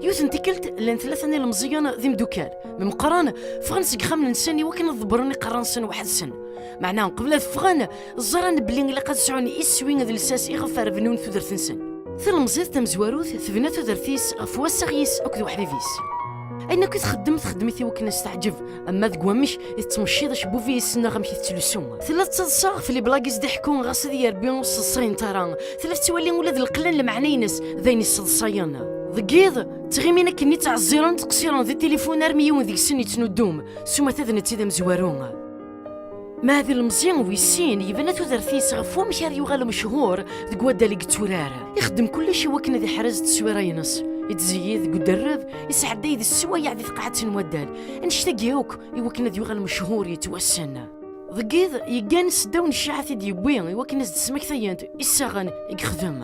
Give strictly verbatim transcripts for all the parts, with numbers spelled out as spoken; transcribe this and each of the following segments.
Yiwet n tikkelt, llan tlata n ilemẓiyen d imdukal. Mi meqqren, ffɣen seg ixxamen-nsen iwakken ad ḍebbren iqerra-nsen weḥd-sen. Meɛna, qbel ad ffɣen, ẓran belli ilaq ad sɛun iswi d lsas iɣef ara bnun tudert-nsen. Tilemẓit tamezwarut tebna tudert-is ɣef wassaɣ-is akked weḥbib-is. Ayen akk i txeddem, txeddem-it iwakken ad s-teɛǧeb, ama deg wamek i tettmecciḍ acebbub-is neɣ amek i tettlusu. Tella tettaḍsa ɣef les blagues i s-d-iḥekku, ɣas ad yerbi ur sseḍsayent ara. Tella tettwali ula d leqlan lmeɛna-ines d ayen isseḍsayen. Deg yiḍ, ttɣimin akken i ttɛezziren ttqesiren di tilifun armi yiwen deg-sen yettnuddum s umata d netta i d amezwaru. Meɛd ilemẓi wis sin yebna tudert-is ɣef wamek ara yuɣal mechuṛ deg waddal i yetturar. Ixeddem kullec iwakken ad iḥrez tteswira-ines. Ittzeyyid deg uderreb, isɛedday d sswayeɛ di tqaɛet n waddal. Annect-agi akk iwakken ad yuɣal mechuṛ yettwassen. Deg yiḍ, yeggan seddaw n cciɛat i d-yewwi iwakken ad s-d-smektayent issaɣen i yexdem.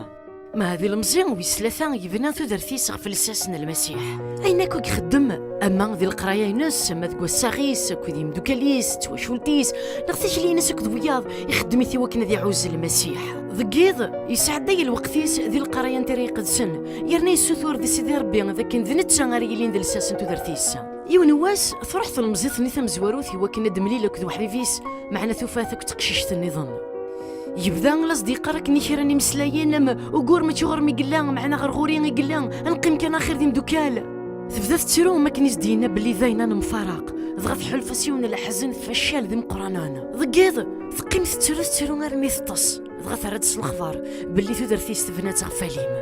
Meɛd ilemẓi wis tlata yebna tudert-is ɣef lsas n Lmasiḥ. Ayen akk i ixeddem, ama di leqraya-ines, ama deg wassaɣ-is akked yimdukal-is, d twacult-is, neɣ tikli-ines akked wiyaḍ, ixeddem-it iwakken ad iɛuzz Lmasiḥ. Deg yiḍ, yesɛedday lweqt-is di leqraya n Tira Iqedsen, yerna yessutur di Sidi Ṛebbi d akken d netta ara yilin d lsas n tudert-is. Yiwen n wass, truḥ tlemẓit-nni tamezwarut iwakken ad d-temlil akked weḥbib-is, meɛna tufa-t akked teqcict nniḍen. Yebda la s-d-yeqqar akken i kra n imeslayen am ugur mačči ɣur-m i yella, meɛna ɣer ɣur-i i yella, ad neqqim kan axir d imdukal. Tebda tettru am akken i s-d-yenna belli d ayen ad nemfaraq, dɣa tḥulfa s yiwen n leḥzen tfaccal d imeqqranen. Deg yiḍ, teqqim tettru tettru armi teṭṭes, dɣa terra-d s lexbar belli tudert-is tebna-tt ɣef alim.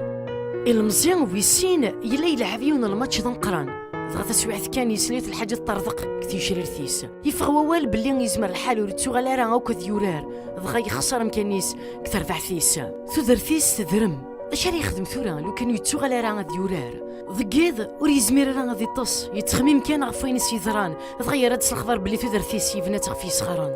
Ilemẓi wis sin yella yelɛeb yiwen n lmač d ameqqran, dɣa taswiɛt kan yesla-t lḥaǧa teṭṭerḍeq deg tgecrirt-is. Yeffeɣ wawal belli yezmer lḥal ur yettuɣal ara akk ad yurar, dɣa yexṣer amkan-is deg terbaɛt-is. Tudert-is tedrem. D acu ara yexdem tura lukan ur yettuɣal ara ad yurar? Deg yiḍ, ur yezmir ara ad iṭṭes, yettxemmim kan ɣef wayen i s-yeḍran, dɣa yerra-d s lexbar belli tudert-is yebna-tt ɣef yesɣaren.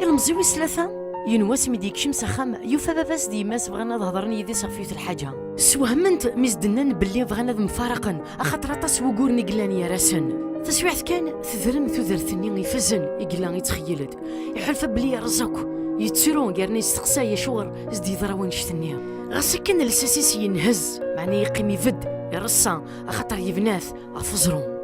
Ilemẓi wis tlata, yiwen wass mi d-yekcem s axxam, yufa baba-s d yemma-s bɣan ad hedren yid-s ɣef yiwet lḥaǧa. Swehment mi s-d-nnan belli bɣan ad mfaraqen, axaṭer aṭas n wuguren i yellan gar-asen. Taswiɛt kan, tedrem tudert-nni ifazen i yella yettxeyyil-d. Iḥulfa belli yerreẓ akk. Yettru yerna yesteqsay acuɣer i s-d-yeḍra wannect-nni. Ɣas akken lsas-is yenhez, meɛna yeqqim ibedd, ireṣṣa, axaṭer yebna-t ɣef uẓru.